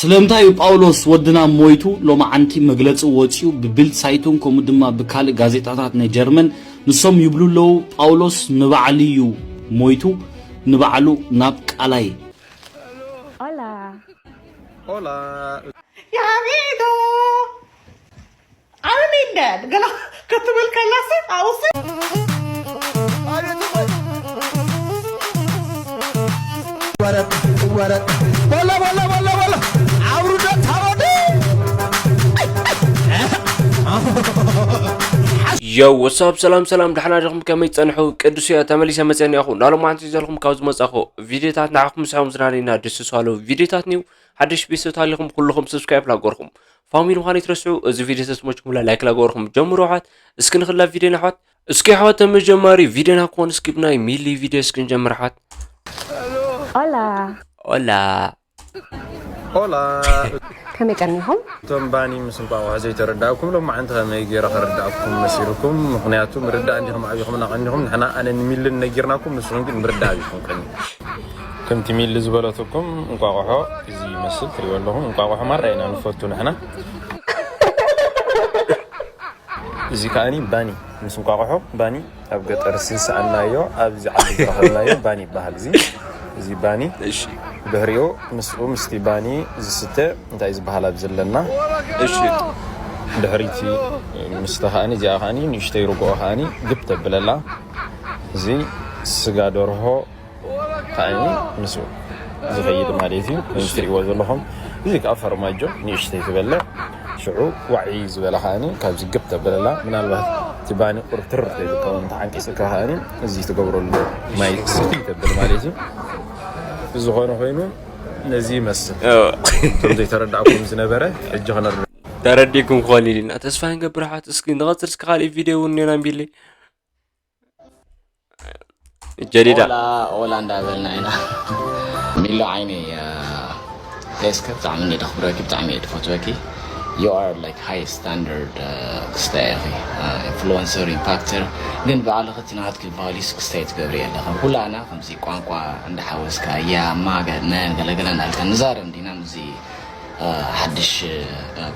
ስለምንታይ እዩ ጳውሎስ ወድና ሞይቱ? ሎማዓንቲ መግለጺ ወጺኡ ብቢልድ ሳይቱን ከምኡ ድማ ብካልእ ጋዜጣታት ናይ ጀርመን። ንሶም ይብሉ ኣለዉ፣ ጳውሎስ ንባዕሉ እዩ ሞይቱ፣ ንባዕሉ ናብ ቃላይ። Hola. Hola. يا عميدو، I'm in debt. قال كتب الكلاسي عاوز ወረጥ ወረጥ ወላ ወላ ወላ ወላ አብሩ ደት ታወደ የው ወሳብ ሰላም ሰላም፣ ደሕና ዲኹም? ከመይ ጸንሑ? ቅዱስ እየ፣ ተመሊሰ መጸ እኒኣኹ። ናሎም ሓንቲ ዘልኩም ካብ ዝመጻኹ ቪድዮታት ንዓኹም ምስዖም ዝናነይና ደስ ዝሳለዉ ቪድዮታት ንዩ። ሓድሽ ቤተሰብ ታሊኹም ኩልኹም ሰብስክራይብ ላገርኩም፣ ፋሚሊ ምዃን ይትረስዑ። እዚ ቪድዮ ተስሞችኩምላ ላይክ ላገርኩም ጀምሩ ኣሕዋት። እስኪ ንኽላ ቪድዮና ኣሕዋት። እስኪ ኣሕዋት ተመጀማሪ ቪድዮና ክኾን እስኪ ብናይ ሚሊ ቪድዮ እስኪ ንጀምር ኣሕዋት። Hola. ኦላ Hola. ከመይ ቀኒኹም? እቶም ባኒ ምስ እንቋቑሖ ዘይተረዳእኩም ሎማዓንቲ ከመይ ገይረ ከረዳእኩም መሲልኩም? ምኽንያቱ ምርዳእ እንዲኹም ዓቢኹምና ቀኒኹም። ንሕና ኣነ ንሚልን ነጊርናኩም፣ ንስኹም ግን ምርዳእ ኣቢኹም ቀኒ። ከምቲ ሚሊ ዝበለትኩም እንቋቑሖ እዚ ይመስል ትሪእዎ ኣለኹም። እንቋቑሖ ማራ ኢና ንፈቱ ንሕና። እዚ ከኣኒ ባኒ ምስ እንቋቑሖ ባኒ ኣብ ገጠር ዝሰኣናዮ ኣብዚ ዓዲ ዝረኸብናዮ ባኒ ይበሃል። እዚ እዚ ባኒ እሺ ድሕሪኡ ምስኡ ምስቲ ባኒ ዝስተ እንታይ ዝበሃል ኣብ ዘለና እሺ ድሕሪቲ ምስተ ከኣኒ እዚኣ ከኣኒ ንእሽተይ ርግኦ ከኣኒ ግብ ተብለላ። እዚ ስጋ ደርሆ ከኣኒ ምስኡ ዝኸይድ ማለት እዩ። እዚ ትሪእዎ ዘለኹም እዚ ከዓ ፈርማጆ ንእሽተይ ትበልዕ ሽዑ ዋዒ ዝበለ ከኣኒ ካብዚ ግብ ተብለላ። ምናልባት እቲ ባኒ ቁርትር ተይልከውን ተዓንቂፅካ ከኣኒ እዚ ትገብረሉ ማይ ስቲ ተብል ማለት እዩ። ብዝኾነ ኮይኑ ነዚ ይመስል እቶም ዘይተረዳእኩም ዝነበረ ሕጂ ከነር ተረዲኩም ክኾን ኢልና ተስፋ ንገብር ኣሕዋት። እስኪ ንቐፅል እስኪ ካልእ ቪድዮ እውን ኔና ቢለይ ጀዲዳ ኦላ ኦላ እንዳበልና ኢና። ሚሎ ዓይነይ ቴስከ ብጣዕሚ እንደ ደኽብረኪ ብጣዕሚ እየ ድፈትወኪ። You are like high standard ክስታይ ኢኺ፣ ኢንፍሉወንሰር ኢምፓክተር። ግን ባዕልኺ እቲ ናትኪ ቫሊስ ክስታይ ትገብሪ ኣለኺ። ኩላና ከምዚ ቋንቋ እንዳሓወስካ እያ ማገ መን ገለገለ እንዳልካ ንዛረብ እንዲና ምስዚ ሓድሽ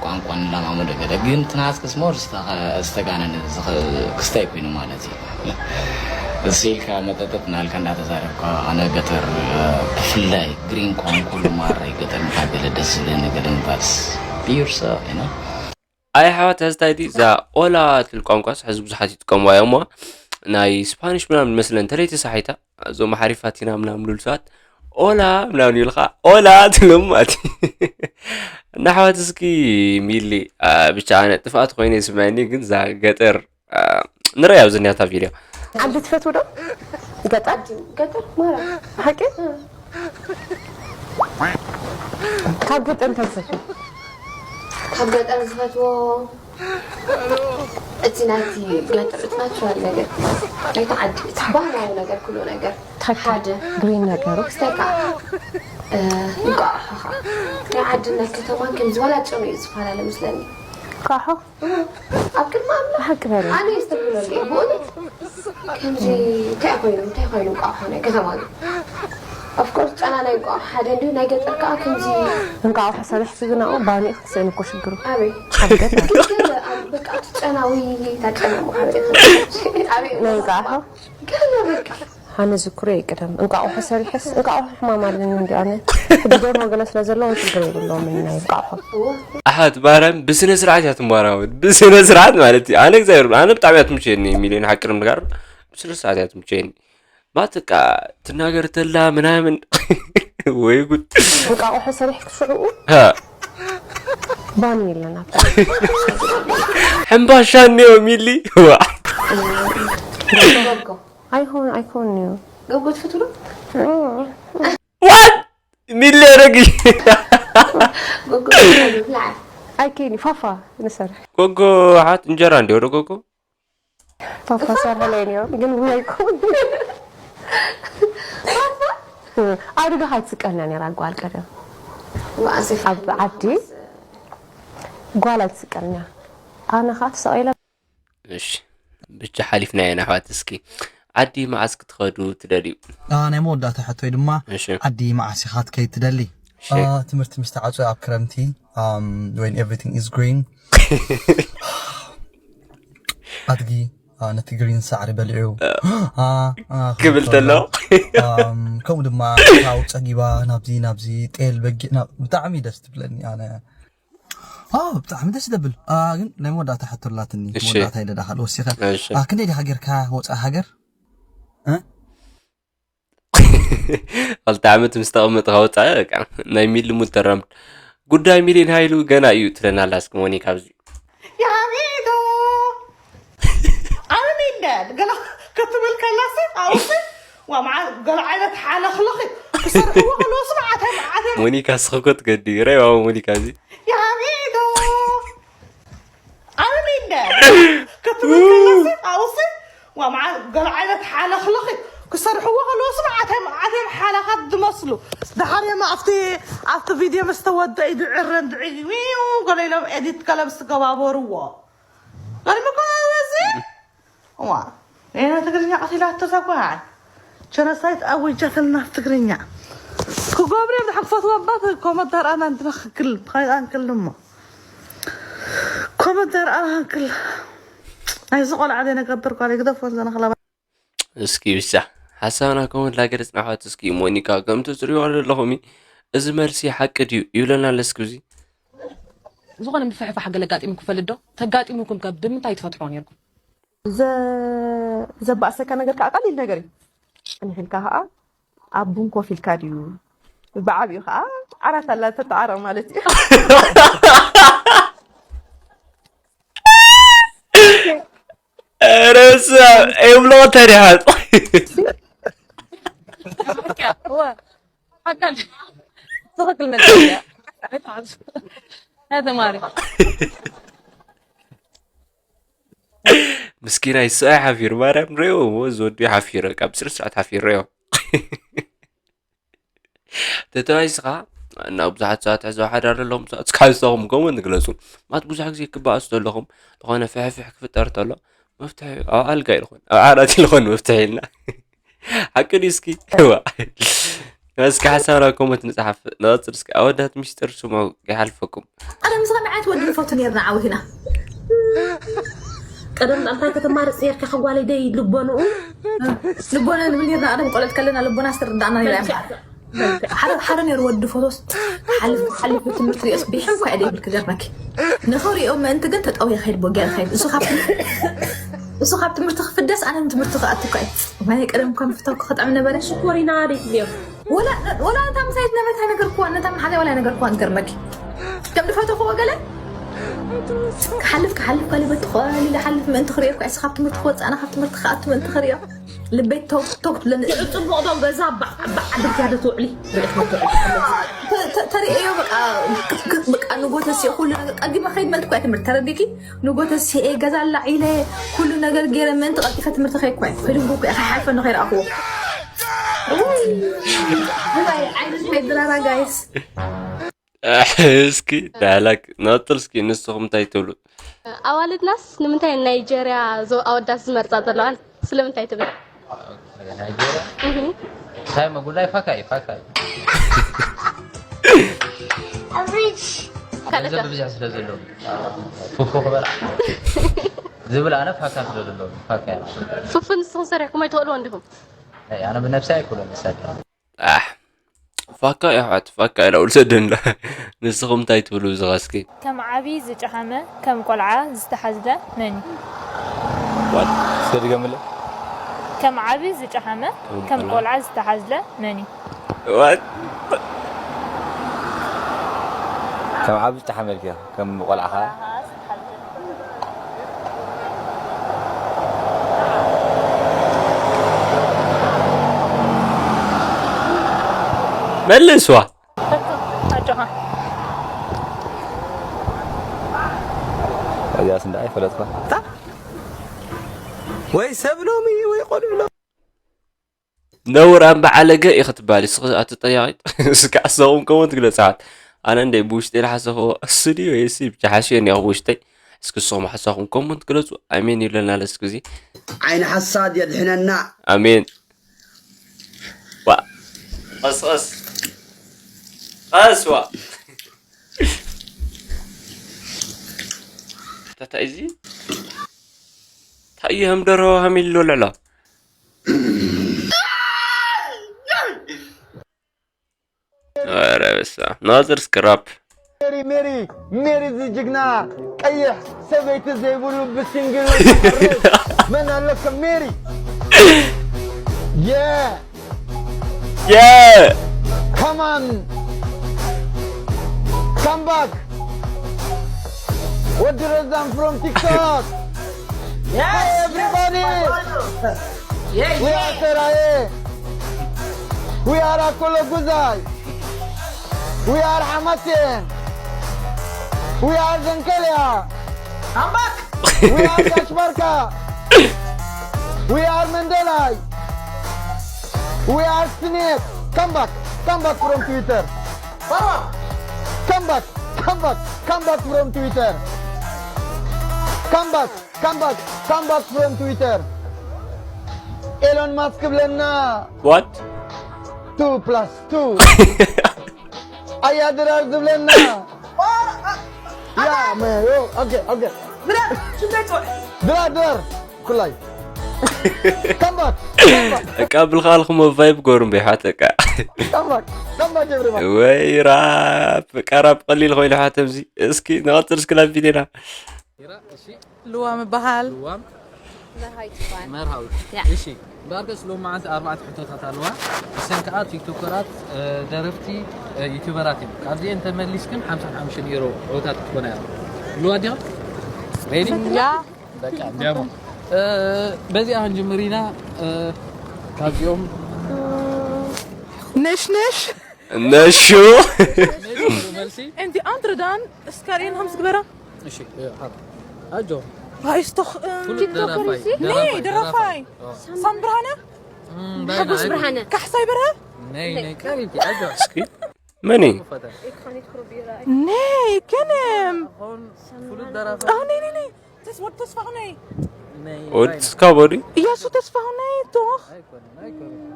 ቋንቋ ንለማመዶ ገለ ግን ትናትክስ ሞር ዝተጋነነ ክስታይ ኮይኑ ማለት እዩ። እሱ ኢልካ መጠጠጥ እናልካ እንዳተዛረብካ ኣነ ገጠር ብፍላይ ግሪን ከሆንኩሉ ማራ እዩ ገጠር ምካ ገለ ደስ ዝብለኒ ገለ ምባልስ ብዩርሰ ነው። ኣይ ኣሕዋት፣ እዛ እንታይ ድዩ? እዛ ኦላ ትብል ቋንቋስ ሕዚ ብዙሓት ይጥቀምዋ እዮም። ናይ ስፓኒሽ ምናምን መስለን እንተለይ ተሳሒታ እዞም ሓሪፋቲና ምናምን ልብሉ ሰባት ኦላ ምናምን ይብልካ ኦላ ትብሎም ማለት እዩ። እና ኣሕዋት እስኪ ሚሊ ብቻ ኣነ ጥፍኣት ኮይነ ይስምዐኒ፣ ግን እዛ ገጠር ንረያ ኣብዚ እኒኣታ ቪድዮ። ዓዲ ትፈትው ዶ? ገጠር ገጠር ማራ ሓቂ ካብ ገጠር እንታይ ትፈትው? ካብ ገጠር ዝፈትዎ እቲ ናይቲ ገጠር እቲ ናቹራል ነገር ናይቲ ዓዲ እቲ ባህላዊ ነገር ኩሉ ነገር ሓደ ግሪን ነገሩ ክስታይ ከዓ እንቋቑሖ ከዓ ናይ ዓድና ከተማን ከምዚ ዋላ ጨኑ እዩ ዝፈላለ ምስለኒ ቋሖ ኣብ ቅድሚ ኣምላኽ ሓቂ በለ ኣነ የስተብህለሉ እየ ብእውነት ከምዚ እንታይ ኮይኑ እንታይ ኮይኑ እንቋቑሖ ናይ ከተማ ግን ኦፍኮርስ ጨና ናይ እንቋቑሖ ሓደ እንዲሁ ናይ ገጠር ከዓ ከምዚ እንቋቑሖ ሰሪሕኪ ግን ኣብኡ ባኒኡ ክትስእኒ እኮ ሽግሩ ኣበይ ኣብ ገጠር በቃ እቲ ጨናዊ ታጨና ምዃኑ ኣበይ ናይ እንቋቑሖ ገለ በቃ ኣነ ዝክሮ ይቅደም እንቋቑሖ ሰሪሐስ እንቋቑሖ ሕማም ኣለኒ እንዲ ኣነ ሕጂ ደርሆ ገለ ስለ ዘለዎም ሽግር የብለዎም ናይ እንቋቑሖ ኣሓት ማርያም ብስነ ስርዓት እያ ትማራወድ። ብስነ ስርዓት ማለት እዩ። ኣነ እግዚኣብሔር ኣነ ብጣዕሚ እያ ትምቸየኒ ሚሊዮን ሓቂ ንምንጋር ብስነ ስርዓት እያ ትምቸየኒ። ማለት በቃ ትናገር ተላ ምናምን ወይ ጉድ እንቋቑሖ ሰሪሕ ክሽዕኡ ሃ ባኒ የለና ሕምባሻ እኒኦ ሚሊ ዋ ጎጎ ኣይኮን ኣይኮን እዩ ጎጎ ትፈትሉ ዋት ሚሊ ያደረግ ጎጎ ብላዕ ኣይከይን ፋፋ ንሰርሕ ጎጎ ሓት እንጀራ እንዲ ወደ ጎጎ ፋፋ ሰርሕለይ ነይሩ ግን እውን ኣይኮን ኣብ ድጋ ካይትስቀልና ነራ ጓል ቀደም ወኣሴፍ ኣብ ዓዲ ጓል ኣይትስቀልና ኣነ ከዓ ተሰቂለ እሺ ብቻ ሓሊፍና ኢና ኣሕዋት። እስኪ ዓዲ መዓስ ክትኸዱ ትደልዩ? ናይ መወዳእታ ሕቶይ ድማ እሺ ዓዲ መዓስ ኢኻ ክትከይድ ትደሊ? ትምህርቲ ምስ ተዓፀ ኣብ ክረምቲ፣ um, when everything is green, ኣድጊ፣ uh, ነቲ ግሪን ሳዕሪ በሊዑ፣ uh, uh, ክብል ተሎ። Um, ከምኡ ድማ፣ ታው ፀጊባ ናብዚ ናብዚ፣ ጤል በጊዕ ናብ- ብጣዕሚ ደስ ትብለኒ ኣነ። Oh, ብጣዕሚ ደስ ደብል። Uh, ግን ናይ መወዳእታ ሕቶ ኣላትኒ። እሺ። መወዳእታ ኢለ ዳኻ ልወሲኸ። እሺ። Uh, ክንደይ ዲኻ ጌርካ ወፃኢ ሃገር? Uh? ክልተ ዓመት ምስ ተቐመጥካ ወፃኢ፣ በቃ ናይ ሚሊ ሙድ ተራምድ። ጉዳይ ሚሊዮን ሃይሉ ገና እዩ ትለና ኣላ። እስኪ ሞኒካ ኣብዚ يا عميدو، عامل مين ده؟ قال كتب الكلاسي أوصي ومع قال عينة حالة خلقي. بصراحة هو قال وصل عتم عتم ሞኒካ ስኽኮ ትገዲ ረዋ ሞኒካ እዚ يا عميدو، عامل مين ده؟ كتب الكلاسي أوصي ومع قال عينة حالة خلقي. ክሰርሕዎ ከለዉ ስም ዓተም ዓተም ሓላኻት ዝመስሉ። ደሓር የማ ኣብቲ ኣብቲ ቪድዮ ምስ ተወደአ እዩ ዝዕረን ዝዕዩ ገለ ኢሎም ኤዲት ገለ ምስ ተገባበርዎ። ገርም እኮ እዚ። እዋ፣ ይሄ ትግርኛ ቀቲላቶ እዛ ጓል። ጀኖሳይድ ኣዊጃትልና ኣብ ትግርኛ። ክገብሩ እዮም ዝሓፈቱ ኣባት ኮመት ዳርኣና እንትና ክክል፣ ብኻይ ኣንክል ድማ። ኮመት ዳርኣና ኣንክል። ኣይዚ ቆልዓ ዘይነገብር ጓል ይግደፎ ዘነኽላ እስኪ ብቻ ሓሳብና ኮመንት ላገለጽና ኣሕዋት። እስኪ ሞኒካ ከምቲ ትሪእዋ ዘለኹም እዩ። እዚ መልሲ ሓቂ ድዩ ይብለና ኣሎ እስኪ እዚ። ዝኾነ ምፍሕፋሕ ገለ ኣጋጢሙኩም ይፈልጥ ዶ? ተጋጢሙኩም ከ ብምንታይ ትፈትሕዎ ነይርኩም? ዘ- ዘባእሰካ ነገር ከዓ ቀሊል ነገር እዩ። ሕንሕ ኢልካ ከዓ ኣብ ቡን ኮፍ ኢልካ ድዩ ብዓብኡ ከዓ ዓራት ኣላ ተተዓረቕ ማለት እዩ። ረሳ ይብሎ ተሪሓት ትኽክል መለያ ተማሪ ምስኪናይ ሰብኣይ ሓፊሩ ማርያም ሪኦ ዝወዲ ሓፊሩ ካብ ስርዓት ሓፊሩ ሪኦ ተተባይስኻ እና ብዙሓት ሰባት ሕዚ ሓዳር ዘለዎም ሰባት እስካ ዝሰኹም ከምኡ ንግለጹ ማለት ብዙሕ ግዜ ክበኣሱ ዘለኹም ዝኾነ ፍሕፍሕ ክፍጠር ተሎ መፍትሒ ኣብ ኣልጋ ይልኾን ኣብ ዓራት ይልኾን መፍትሒ ኢልና ሓቂ ድዩ እስኪ ዋ እስኪ ሓሳብና ኮመንት ንፅሓፍ ንቐፅል እስኪ ኣወዳት ሚስጥር ስምዑ ይሓልፈኩም ቀደም ዝኸነ ዓይነት ወዲ ንፈቱ ነርና ዓዊትና ቀደም እንታይ ከተማርፅ ነርካ ከጓለይ ደይ ልቦንኡ ልቦና ንብል ነርና ቀደም ቆለት ከለና ልቦና ስተርዳእና ነራ ሓደ ሓደ ነሩ ወዲ ፎቶስ ሓልፍ ሓልፍ ትምህርቲ ሪኦስ ቢሕም ኳ ደይ ብልክ ገርመክ ንኸሪኦ ምእንቲ ግን ተጠውየ ከይድ ቦ ገር ከይድ እሱ ካብ እሱ ካብ ትምህርቲ ክፍደስ ኣነ ትምህርቲ ክኣቱ ኳ ናይ ቀደም ኳ ምፍታው ክኸጣም ነበረ ሽኮሪና ደይ ትብልዮ ወላ ወላ እታ ምሳይት ነበርታ ነገር ኳ ነታ መሓዛ ወላ ነገር ኳ ገርመክ ከም ድፈተኹ ወገለ ክሓልፍ ክሓልፍ ከሊበ ትኸሊ ዝሓልፍ ምእንቲ ክሪኦ ኳ እሱ ካብ ትምህርቲ ክወፅእ ኣነ ካብ ትምህርቲ ክኣቱ ምእንቲ ክሪኦ ልበይ ቶክ ቶክ ትብለኒ ጽቡቕ ዶ ገዛ ባዕ ባዕ ኣድርግያ ዶ ትውዕሊ ርኢኹም ትውዕሊ ተ- ተ- ተርእዮ በቃ ክ- ክ- በቃ ንጎተሲ ኩሉ ነገር ቀዲመ ከይድ መልት ኳ ትምህርቲ ተረዲኪ ንጎተሲ ገዛ ላዒለ ኩሉ ነገር ገይረ ምእንቲ ቀልጢፈ ትምህርቲ ከይድ ኳ ከይድንጎ ኳ ሓልፈ ንኸይረኣኽዎ እንታይ ዓይነት ናይ ድራራ ጋይስ እስኪ ዳህላክ ነጥል እስኪ ንስኹም እንታይ ትብሉ ኣዋልድናስ ንምንታይ ናይጀርያ ዞ- ኣወዳት ዝመርፃ ዘለዋን ስለምንታይ ትብል ናይጀርያ እንታይ መጉላይ ፋካ እዩ ፋካ እዩ ገንዘብ ብብዝሒ ስለ ዘለዎ ፉፉ ክበልዓ ዝብል ኣነ ፋካ ስለ ዘለዎ ፋካ እያ ፍፉ ንስኹም ሰሪሕኩም ኣይትኽእልዎ እንዲኹም ኣይ፣ ኣነ ብነብሲ ኣይኩሎ መሰል ኣሕ ፋካ የሕዋት ፋካ ኢላ ውልሰደን ንስኹም እንታይ ትብሉ ዝኸስኪ ከም ዓቢ ዝጨሓመ ከም ቆልዓ ዝተሓዝለ መን እዩ? እስከ ድገምለ ከም ዓቢ ዝጨሓመ ከም ቆልዓ ዝተሓዝለ መን እዩ? What? ከም ዓቢ ዝጨሓመልኪ ከም ቆልዓ ኸዓ መልስዋ ኣጆኻ እዚኣስ እንዳ ኣይፈለጥኳ ወይ ሰብ ሎሚ ወይ ቆልዑ ሎሚ ነውር ኣምበዓለገ ኢኺ ትበሃል እስኺ ኣቲ ጠያቒት እስኪ ኣሰኹም ከምኡ ትግለጽ ዓት ኣነ እንደ ብውሽጠይ ዝሓሰኽዎ እሱ ድዩ ወይ እሱ ብቻ ሓስዮ እኒኦ ብውሽጠይ እስኪ እሶም ሓሳኹም ከምኡ ትግለጹ ኣሜን ይብለና ለስኪ እዚ ዓይኒ ሓሳድ የድሕነና ኣሜን ዋ ቀስቀስ ኣስዋ። ታታ እዚ ታየ ሃምደሮ ሃሚል ልወልዕሎ። ኧረ በስመ ኣብ። ናዝር ስክራፕ። ሜሪ ሜሪ ሜሪ ዝጅግና ቀይሕ ሰበይቲ ዘይብሉ ብሲንግል መን ኣለከ ሜሪ የ የ ከማን ካምባክ ወዲ ረዛን from TikTok. Hi everybody. We are Seraye. We are Akolo Guzai. We are Hamaten. We are Zankelia. I'm back. We are Kashmarka. We are Mendelai. We are Snake. Come back. Come back from Twitter. Come back. Come back. Come back from Twitter. Come back. Come back, come back from Twitter. ኤሎን ማስክ ብለና። What? Two plus two. ኣያ ድራር ዝብለና። ያ መ ዮ ኦኬ ኦኬ። ድራር ድራር ኩላይ። Come back. Come back. እቃ ብልካ ኣልክሞ ቫይብ ጎሩም በይሓት እቃ። Come back. Come back everyone. ወይ ራፕ እቃ ራፕ ቀሊል ኮይኑ ሓተምዚ። እስኪ ንቐጽል እስኪ ናብ ቪድዮና። ልዋም እበሃል። ልዋም መርሃዊት ይባል መርሃዊ። ያ። እሺ እምበኣርከስ ሎም መዓልቲ ኣርባዕተ ሕቶታት ኣለዋ። እሰን ከዓ ቲክቶከራት፣ እ፣ ደረፍቲ፣ እ፣ ዩቱበራት እዮም። ካብዚአን ተመሊስክን ሓምሳ ሓሙሽተ ዩሮ ዕወታት ክትኮና እያ። ልዋ ዲኻ? ሬዲ? ያ። በቃ እንዲያሞ። እ፣ በዚኣ ክንጅምር ኢና። እ፣ ካብዚኦም ነሽነሽ ነሹ መልሲ። እንዲ ኣንትርዳን እስካሪን ሃምስ ግበራ እሺ፣ እ፣ ሓር። ኣጆ። ራይስቶኽ ፍሉጥ ደራፋይ። ኔ ደራፋይ ሳም ብርሃነ እም፣ ሓጎስ ብርሃነ ዳይና፣ ካሕሳይ በርሀ ነይ፣ ነይ፣ ቀሪብኪ፣ ኣጆ። እስኪ መኒ ፈተ። ኔ ከነም ኣሁን ፍሉጥ ደራፋይ። ኣሁ ኔ ኔ ኔ ተስ ወድ ተስፋ ኹነይ ነይ፣ ወድ ዳይና። ስካቦዲ እያሱ ተስፋ ኹነይ ቶኽ ኣይኮነን፣ ኣይኮነን።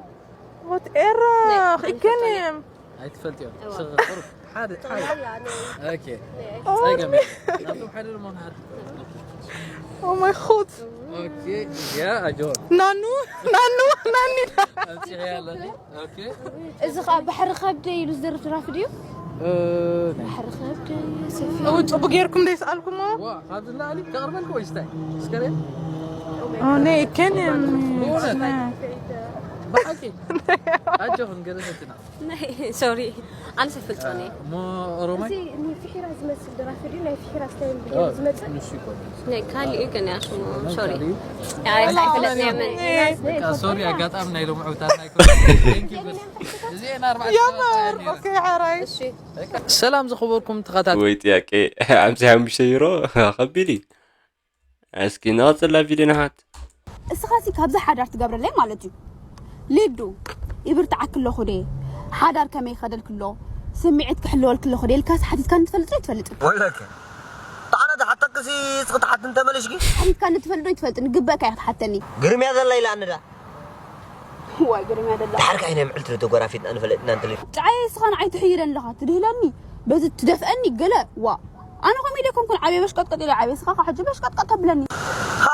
ወት ኤራ ናይ ይከነም ኣይትፈልጥዮ። እዋ። ስቕ ቁሩብ ሓደ፣ ሓደ። ኦኬ። ኦኬ። ጸገም የለን። ናብቶም ሓደ ድማ ንሓት። ኦ ማይ ኹት ኦኬ። ያ ኣጆ። ናኑ ናኑ ናኒ ኣምጺእያ ኣለኒ። ኦኬ። እዚ ከዓ ባሕሪ ከብደ ኢሉ ዝደርፍ ድራፊ ድዩ? እ፣ ናይ ባሕሪ ከብደ ሰፊ እው ጽቡቅ ጌርኩም ደይስኣልኩሞ ዋ፣ ካብዚ ንላዕሊ ከቕርበልኩ ወይስ ታይ? እስከ ሪአ። ኦ ኔ ከነም ብሓቂ ኣጆኽን ገለ ሰትና። ናይ ሶሪ ኣነስ ይፈልጦ ነ እሞ ኦሮማይ እዚ ንፍሒራ ዝመስል ደራፊ ድዩ? ናይ ፍሒራ ስታይል ድዩ ዝመጽእ? ንሱ ይኮን። ናይ ካሊእ ግን እያ ሽሙ ሶሪ ካሊእ? ኣይፈለጥና ምን በቃ ሶሪ ኣጋጣሚ ናይ ሎም ዕውታት ናይ ኮ Thank you good። እዚ ኣርባዕተ የምር ኦኬ ሓራይ እሺ ሰላም ዝኸበርኩም ተኸታተልቲ ወይ ጥያቄ ሓምሳ ሓሙሽተ ዩሮ ከቢድ እዩ። እስኪ ንቐጽላ ቪድዮ ንሓት። እስኻሲ ካብዛ ሓዳር ትገብረለይ ማለት እዩ። ሊዱ ይብርትዓኪ ኣለኹ ድየ? ሓዳር ከመይ ይኸደልኪ ኣሎ? ስምዒት ክሕልወልኪ ኣለኹ ድየ ኢልካስ ሓቲትካኒ ትፈልጥ ዶ ኣይትፈልጥን? ወይለከ ኣነ ዝሓተክሲ እስኺ ትሓትኒ ተመሊሽኪ ሓቲትካኒ ትፈልጥ ዶ ኣይትፈልጥን? ግበእካ ኢኻ ትሓተኒ። ግርም እያ ዘላ ኢላኒ ዳ ዋይ ግርም እያ ደላ። ድሓር ከኣ ናይ ምዕልቲ ዶ ተጎራፊጥና ንፈለጥና እንተለ ጫየ እስኻ ንዓይ ትሕይለኒ ኣለኻ ትድህለኒ በዚ ትደፍአኒ ገለ ዋ ኣነ ከምኡ ኢለ ኮንኩን ዓብየ በሽቀጥቀጥ ኢለ ዓብየ እስኻ ከዓ ሕጂ በሽቀጥቀጥ ተብለኒ። ሃ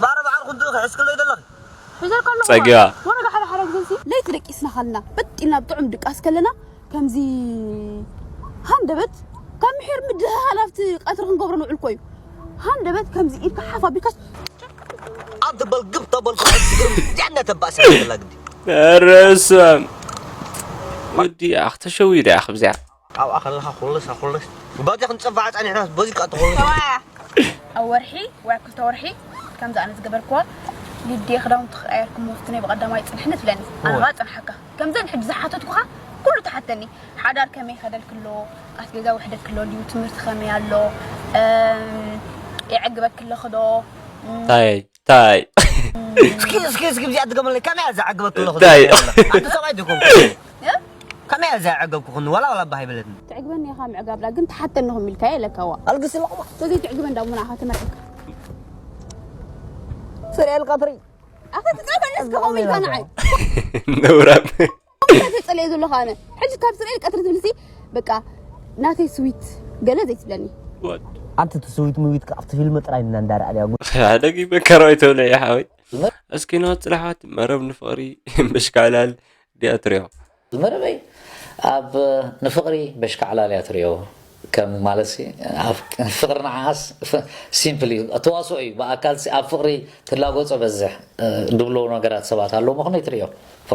ባረ በዓል ኩንቱ ክሕዝክለይ ዘለኺ ሒዘልካ ኣለኹ ጸጊባ። ወረጋ ሓደ ሓደ ግዜ ሲ ለይቲ ደቂስና ካልና በጥ ኢልና ብጥዑም ድቃስ ከለና ከምዚ ሃንደበት ካብ ምሒር ምድህሃል ኣብቲ ቀትሪ ክንገብሮ ንውዕል ኮዩ ሃንደበት ከምዚ ኢድካ ሓፍ ኣቢልካስ ኣብ ትበል ግብ ተበልኩ ሕጂ ግርም እዚኣ እንዳተባእሰ ዘላ ግዲ ርሰም ወዲ ኣኽ ተሸዊደ ኣኽ ብዚኣ ኣብኣ ከለኻ ኩልስ ኩልስ በዚ ክንጸፋዓ ጸኒሕናስ በዚ ቃ ትኹልስ ኣብ ወርሒ ወይ ኣብ ክልተ ወርሒ ከምዚ ኣነ ዝገበርክዋ ሊድየ ክዳውንቲ ክቀየርኩ መፍትነይ ብቀዳማይ ጽንሕኒ ትብለኒ ኣነ ከዓ ጽንሓካ ከምዘን ሕጂ ዝሓተትኩኻ ኩሉ ትሓተኒ ሓዳር ከመይ ከደልክሎ ኣስቤዛ ውሕደት ክሎ ድዩ ትምህርቲ ከመይ ኣሎ እም፣ የዕግበክሎ ክዶ ታይ ታይ እስኪ እስኪ እስኪ ብዚኣ ትገመለይ ከመይ እያ ዘዕግበክሎ ታይ ኣንቲ ሰብኣይ ድኩም ከመይ እያ ዘዕገብኩ ኩኒ ዋላ ዋላ ባህ ይበለትኒ ትዕግበኒ ኢኻ ምዕጋብላ ግን ትሓተኒ ኹም ኢልካዮ ኢለካዋ ኣልግሲ ለቑማ ስለዘይ ትዕግበ እንዳሞ ንዓኻ ትመርዕካ ፍሬል ቀትሪ ኣኸ ትጻፈኒ እስከ ኹም ኢልካ ንዓይ ነውራም እንታይ ተጸልየ ዘለኹ ኣነ? ሕጂ ካብ ስርኤል ቀትሪ ትብልሲ፣ በቃ፣ ናተይ ስዊት ገለ ዘይትብለኒ። ኣንቲ እቲ ስዊት ምዊት ኣብቲ ፊልም ጥራይ እና እንዳረኣልያ ጉ- ሓደ መከራዊ ተብለ ሓወይ። እስኪ ንቐጽል ኣሕዋት፣ መረብ ንፍቕሪ በሽካዕላል ድያ ትሪኦ? መረበይ ኣብ ንፍቕሪ በሽካዕላል እያ ትሪኦ። ከም ማለት ፍቕሪ ንዓስ ሲምፕል እዩ፣ ተዋስኦ እዩ። ብኣካል ኣብ ፍቕሪ ትላጎጾ በዝሕ ድብሎ ነገራት ሰባት ኣለዉ ምኾነ ትሪኦ።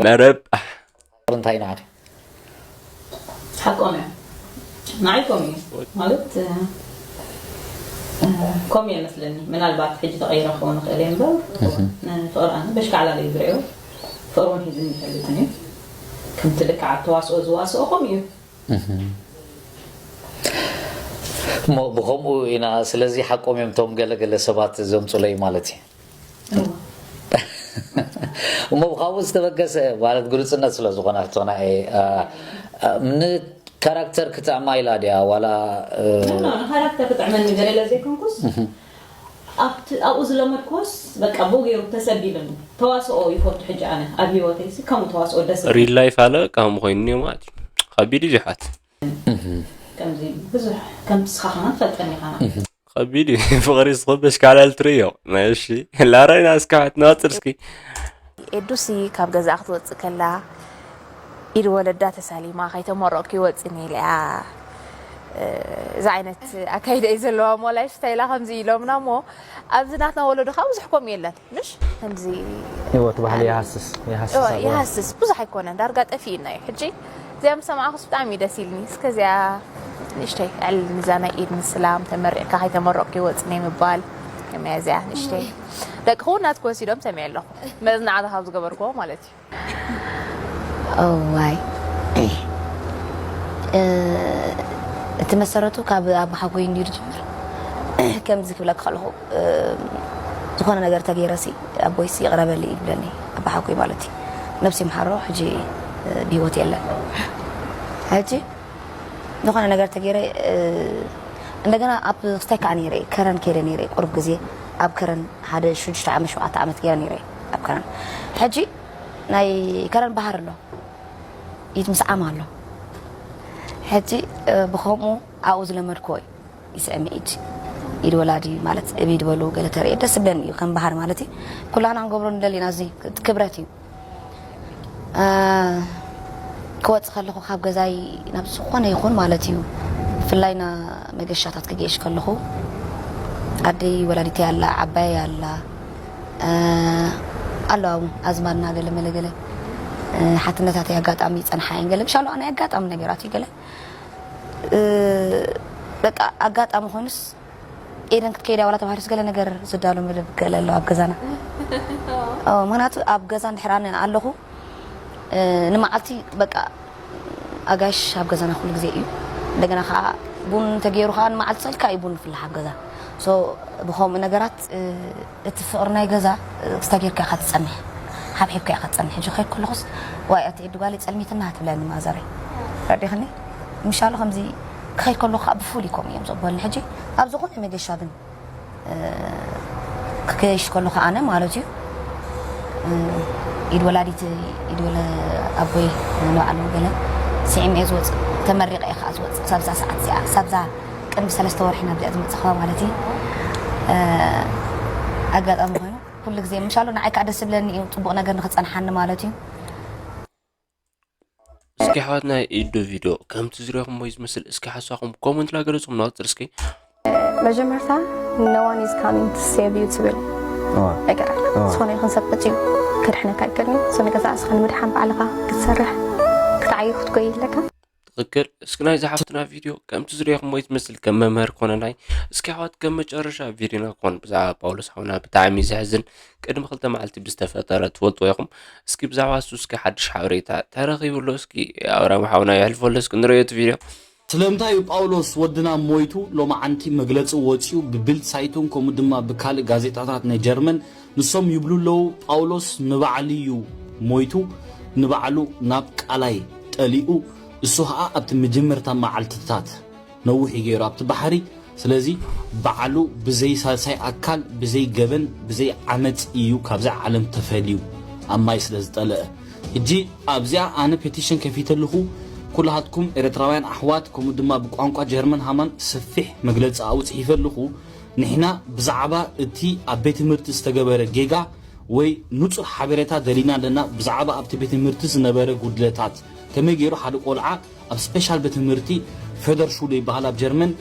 መረብ እንታይ ንዓኺ? ሓቆም እዮም። ንዓይ ከምኡ እዩ ማለት፣ ከምኡ እየ መስለኒ። ምናልባት ሕጂ ተቐይረ ክኸውን ይኽእል እየ እምበር፣ ፍቕሪ ኣነ በሽካዕላል እዩ ዝርእዮ። ፍቕሪ እውን ሒዝኒ ይፈልጥን እዩ። ከምቲ ልክዕ ኣብ ተዋስኦ ዝዋስኦ ከምኡ እዩ። እሞ ብኸምኡ ኢና። ስለዚ ሓቆም እዮም እቶም ገለገለ ሰባት ዘምፁለይ ማለት እዩ። እሞ ካብኡ ዝተበገሰ ማለት ግሉፅነት ስለ ዝኾነ ሕቶና እየ። ንካራክተር ክጥዕማ ኢላ ድያ ዋላ? ንካራክተር ክጥዕመኒ ገለ ኢለ ዘይኮንኩስ ኣብኡ ዝለመድኩዎስ በቃ ብኡ ገይሩ ተሰቢሉኒ። ተዋስኦ ይፈቱ ሕጂ ኣነ ኣብ ሂወተይ ሲ ከምኡ ተዋስኦ ደስ ይብል። ሪል ላይፍ ኣለ ከምኡ ኮይኑ እኒኦ ማለት እዩ። ከቢድ እዩ ዝሓት። ከምዚ ብዙሕ ከም ስኻ ከማን ትፈልጠኒ ኢኻ ናት። ከቢድ እዩ ፍቕሪ ዝኽበሽ ካላል ትርእዮ። እሺ ላራይና እስካት ናጽር እስኪ። ኤዱሲ ካብ ገዛኣ ክትወፅእ ከላ ኢድ ወለዳ ተሳሊማ ከይተመረቕኩ ይወፅን ኢለ እያ። እዚ ዓይነት ኣካይዳ እዩ ዘለዋ እሞ ላይፍ ስታይላ ከምዚ ኢሎምና እሞ ኣብዚ ናትና ወለዶ ከዓ ብዙሕ ከምኡ የለን ምሽ ከምዚ ህይወት ባህሊ ይሃስስ ይሃስስ ኣለዋ። ይሃስስ ብዙሕ ኣይኮነን ዳርጋ ጠፊእና እዩ ሕጂ እዚኣ ምስ ሰማዕኩስ ብጣዕሚ እዩ ደስ ኢልኒ እስከ እዚኣ ንእሽተይ ዕል ንዛ ናይ ኢድ ምስላም ተመሪቕካ ከይተመረቕኩ ይወፅን እየ ምባል ከመያ እዚኣ ንእሽተይ ደቂ ክውን ናትኩ ወሲዶም ሰሚዐ ኣለኹ መዝናዕታ ካብ ዝገበርክዎ ማለት እዩ እዋይ እቲ መሰረቱ ካብ ኣቦሓጎይ እንድዩ ዝጅምር ከምዚ ክብለካ ከለኹ ዝኾነ ነገር ተገይረሲ ኣቦይሲ ይቕረበሊ ይብለኒ ኣቦሓጎይ ማለት እዩ ነብሲ ምሓሮ ሕጂ ብሂወት የለን ሕጂ ዝኾነ ነገር ተገይረ እንደገና ኣብ ክስታይ ከዓ ነይረ ከረን ከይደ ነይረ ቁሩብ ግዜ ኣብ ከረን ሓደ ሽዱሽተ ዓመት ሸውዓተ ዓመት ገይረ ነይረ ኣብ ከረን ሕጂ ናይ ከረን ባህር ኣሎ ኢድ ምስዓም ኣሎ ሕጂ ብከምኡ ኣብኡ ዝለመድክዎ እዩ ይስዕም ኢድ ኢድ ወላዲ ማለት እብ ኢድ በሉ ገለ ተርኢ ደስ ብለኒ እዩ ከም ባህር ማለት እዩ ኩላና ንገብሮ ንደሊና እዚ ክብረት እዩ ክወፅእ ከለኹ ካብ ገዛይ ናብ ዝኾነ ይኹን ማለት እዩ ብፍላይ ና መገሻታት ክገይሽ ከለኹ ኣደይ ወላዲተይ ኣላ ዓባይ ኣላ ኣለዋ እውን ኣዝማድና ገለ መለገለ ሓትነታተይ ኣጋጣሚ ይፀንሓ እየን ገለ ብሻሉ ናይ ኣጋጣሚ ነገራት እዩ ገለ በቃ ኣጋጣሚ ኮይኑስ ኤደን ክትከይዳ ዋላ ተባሂሉስ ገለ ነገር ዝዳሎ መደብ ገለ ኣለዋ ኣብ ገዛና ምክንያቱ ኣብ ገዛ እንድሕር ኣነ ኣለኹ ንመዓልቲ በቃ ኣጋይሽ ኣብ ገዛና ኩሉ ግዜ እዩ እንደገና ከዓ ቡን ተገይሩ ከዓ ንመዓልቲ ፀልካ እዩ ቡን ፍላሕ ኣብ ገዛ ብከምኡ ነገራት እቲ ፍቕሪ ናይ ገዛ ክስታ ጌርካ ኢኻ ትጸንሕ ሓብሒብካ ኢኻ ትጸንሕ ሕጂ ክኸይድ ከለኹስ ዋይ ኣቲ ዒዲ ጓለይ ጸልሚትና ትብለኒ ማዘረይ ረዲኽኒ ምሻሉ ከምዚ ክኸይድ ከለኹ ከዓ ብፉል ይኮም እዮም ዘበሉኒ ሕጂ ኣብ ዝኾነ መገሻ ግን ክገይሽ ከለኹ ኣነ ማለት እዩ ኢድ ወላዲት ኢድ ወለ ኣቦይ ንባዕሉ ገለ ስዒም እየ ዝወፅእ ተመሪቀ እየ ከዓ ዝወፅእ ሳብዛ ሰዓት እዚኣ ሳብዛ ቅድሚ ሰለስተ ወርሒ ናብዚኣ ዝመፅእኸዋ ማለት እዩ ኣጋጣሚ ኮይኑ ኩሉ ግዜ ምሻሉ ንዓይ ከዓ ደስ ዝብለኒ እዩ ፅቡቅ ነገር ንክፀንሓኒ ማለት እዩ እስኪ ኣሕዋትና ኢዱ ቪድዮ ከምቲ ዝሪኹሞ እዩ ዝመስል እስኪ ሓሳኹም ኮመንት ላገለፅኩም ናወፅር እስኪ መጀመርታ no one is coming to save you ትብል በቃ ዝኾነ ይኹን ሰብ መፅዩ ክድሕነካ ኣይክእልን እዩ ሶ ንገዛ እስኻ ንምድሓን ባዕልኻ ክትሰርሕ ክትዓዩ ክትጎይ ኣለካ ትኽክል እስኪ ናይ ዝሓፍትና ቪድዮ ከምቲ ዝሪኹሞ እዩ ዝመስል ከም መምህር ኮነናይ እስኪ ኣሕዋት ከም መጨረሻ ቪድዮና ኮን ብዛዕባ ጳውሎስ ሓውና ብጣዕሚ ዘሕዝን ቅድሚ ክልተ መዓልቲ ብዝተፈጠረ ትፈልጥዎ ኢኹም እስኪ ብዛዕባ እሱ እስኪ ሓድሽ ሓበሬታ ተረኺቡ ኣሎ እስኪ ኣብራም ሓውና የሕልፎ ኣሎ እስኪ ንርእዮ እቲ ቪድዮ ስለምንታይ እዩ ጳውሎስ ወድና ሞይቱ ሎማዓንቲ መግለፂ ወፂኡ ብቢልድ ሳይቱን ከምኡ ድማ ብካልእ ጋዜጣታት ናይ ጀርመን ንሶም ይብሉ ኣለዉ ጳውሎስ ንባዕሉ እዩ ሞይቱ ንባዕሉ ናብ ቃላይ ጠሊኡ እሱ ኸዓ ኣብቲ መጀመርታ መዓልትታት ነዊሕ እዩ ገይሩ ኣብቲ ባሕሪ ስለዚ ባዕሉ ብዘይ ሳልሳይ ኣካል ብዘይ ገበን ብዘይ ዓመፅ እዩ ካብዛ ዓለም ተፈልዩ ኣብ ማይ ስለ ዝጠለአ ሕጂ ኣብዚኣ ኣነ petition ከፊተ ኣለኹ። ኩላሃትኩም ኤርትራውያን ኣሕዋት፣ ከምኡ ድማ ብቋንቋ ጀርመን ሃማን ሰፊሕ መግለጺ ኣውጽእ ይፈልኹ። ንሕና ብዛዕባ እቲ ኣብ ቤት ትምህርቲ ዝተገበረ ጌጋ ወይ ንጹር ሓበሬታ ደሊና ኣለና። ብዛዕባ ኣብቲ ቤት ትምህርቲ ዝነበረ ጉድለታት፣ ከመይ ገይሩ ሓደ ቆልዓ ኣብ ስፔሻል ቤት ትምህርቲ ፌደርሹለ ይበሃል ኣብ ጀርመን፣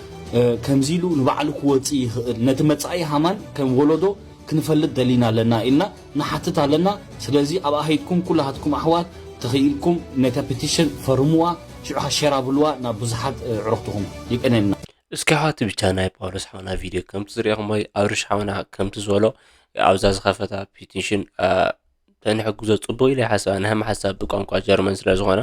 ከምዚ ኢሉ ንባዕሉ ክወጽእ ይኽእል፣ ነቲ መጻኢ ሃማን ከም ወለዶ ክንፈልጥ ደሊና ኣለና ኢልና ንሓትት ኣለና። ስለዚ ኣብኣ ኸይድኩም ኩላሃትኩም ኣሕዋት ተኽኢልኩም ነታ petition ፈርምዋ፣ ሽዑ ኸኣ ሸር ኣብልዋ ናብ ብዙሓት ኣዕሩኽትኹም። ይቀነልና። እስኪ ሓቲ ብቻ ናይ ጳውሎስ ሓውና ቪድዮ ከምቲ ዝሪእኹሞ ኣብርሽ ሓውና ከምቲ ዝበሎ ኣብዛ ዝኸፈታ petition ተንሕግዞ ጽቡቕ ኢለ ይሓስብ። ናይ ሓሳብ ብቋንቋ ጀርመን ስለ ዝኾነ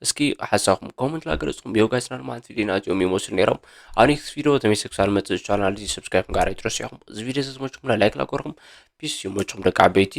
እስኪ ሓሳብኩም ኮመንት ላገለጽኩም። ዮ ጋይስ፣ ናሉ ማለት ቪድዮ ናዚኦም ይመስሉ ነይሮም። ኣብ ኔክስት ቪድዮ ተመልሰ ክሳብ መጽእ ቻናል እዚ ሰብስክራይብ ምግባር ኣይትረስዑ ኢኹም። እዚ ቪድዮ እዚ ዝመችኩም ላይክ ላገርኩም። ፒስ፣ ይመችኩም ደቂ ዓበይቲ።